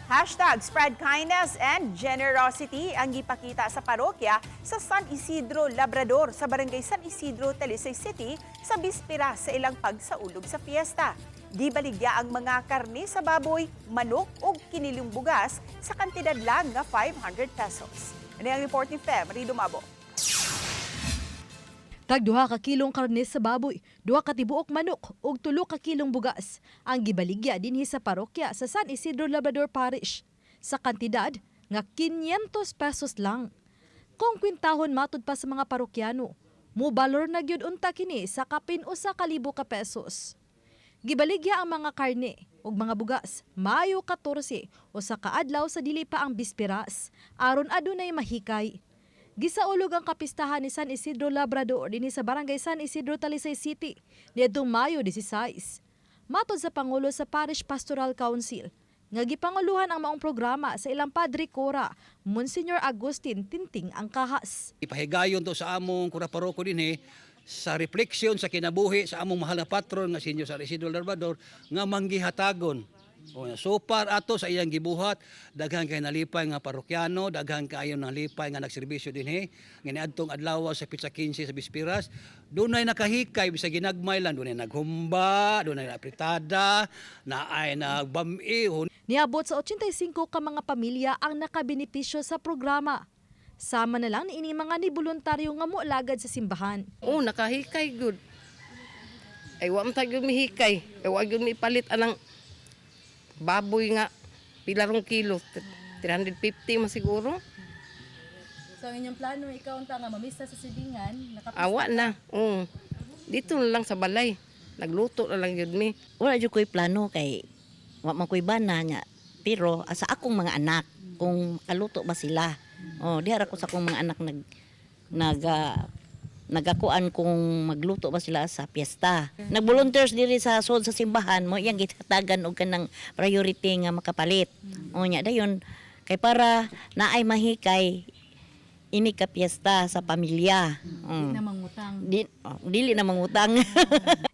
#SpreadKindness and Generosity ang gipakita sa parokya sa San Isidro, Labrador, sa Barangay San Isidro, Talisay City sa bispira sa ilang pagsaulog sa fiesta. Gibaligya ang mga karne sa baboy, manok ug kinilyong bugas sa kantidad lang nga 500 pesos. Ano ang report ni Fem Dumabo? Tag 2 ka kilong karne sa baboy, 2 ka tibuok manok ug 3 ka kilong bugas ang gibaligya dinhi sa parokya sa San Isidro Labrador Parish sa kantidad nga 500 pesos lang. Kung kwintahon, matud pa sa mga parokyano, mubalor na gyud unta kini sa kapin 1,000 ka pesos. Gibaligya ang mga karne ug mga bugas Mayo 14, 1 ka adlaw sa dili pa ang bispiras, aron adunay mahikay. Gisaulog ang kapistahan ni San Isidro Labrador dinhi sa Barangay San Isidro, Talisay City niadtong Mayo 16. Matod sa pangulo sa Parish Pastoral Council, nga gipanguluhan ang maong programa sa ilang Padre Cora, Monsignor Agustin Tinting Angkahas. Ipahigayon to sa among kura paroko dinhi sa refleksyon sa kinabuhi sa among mahal na patron nga Senyor San Isidro Labrador nga manggihatagon. O, so far ato sa iyang gibuhat, daghan kay nalipay nga parokyano, daghan kaayo nalipay nga nagserbisyo dinhi. Nga niadtong adlaw sa pitsa 15 sa bispiras, dunay nakahikay bisag ginagmay lang, dunay naghumba, dunay apritada, naay nagbami. Niabot sa 85 ka mga pamilya ang nakabenepisyo sa programa. Sama na lang niini mga ni voluntaryo nga moalagad sa simbahan. Oh, nakahikay gud. Ay wa man ta gyud mihikay. Ay wa gyud mipalit anang baboy nga pila rong kilo, 350 man siguro. So ang inyong plano, ikaw unta nga mamisa sa silingan, Awa na. Oh. Dito na lang sa balay. Nagluto na lang gyud mi. Wala jud ko'y plano kay wa man ko'y bana nya, pero sa akong mga anak kung kaluto ba sila. Oh, diha ra ko sa akong mga anak nag nag nagakuan kung magluto ba sila sa piyesta. Nagvolunteers diri sa sod sa simbahan mo iyang gitatagan og kanang priority nga makapalit. O nya dayon kay para naay mahikay ini ka piyesta sa pamilya. Na mangutang. Di, oh, dili na mangutang.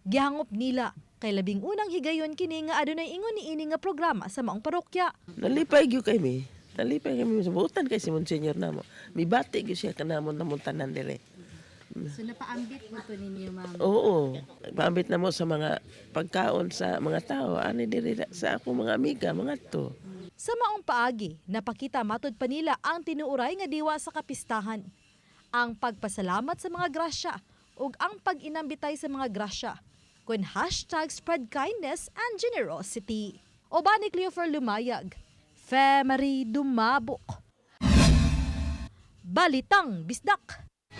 Gihangop nila kay labing unang higayon kini nga adunay ingon niini nga programa sa maong parokya. Nalipay gyud kami. Nalipay kami sa buutan kay si Monsignor namo. Mibati gyud siya kanamo namong tanan dire. So napaambit mo to ninyo, ma'am? Oo. Nagpaambit na mo sa mga pagkaon sa mga tao ani diri sa akong mga amiga mga to. Sa maong paagi, napakita matod pa nila ang tinuuray nga diwa sa kapistahan. Ang pagpasalamat sa mga grasya ug ang pag-inambitay sa mga grasya kun #SpreadKindnessAndGenerosity. Uban ni Cleofer Lumayag, Femery Dumabok. Balitang Bisdak!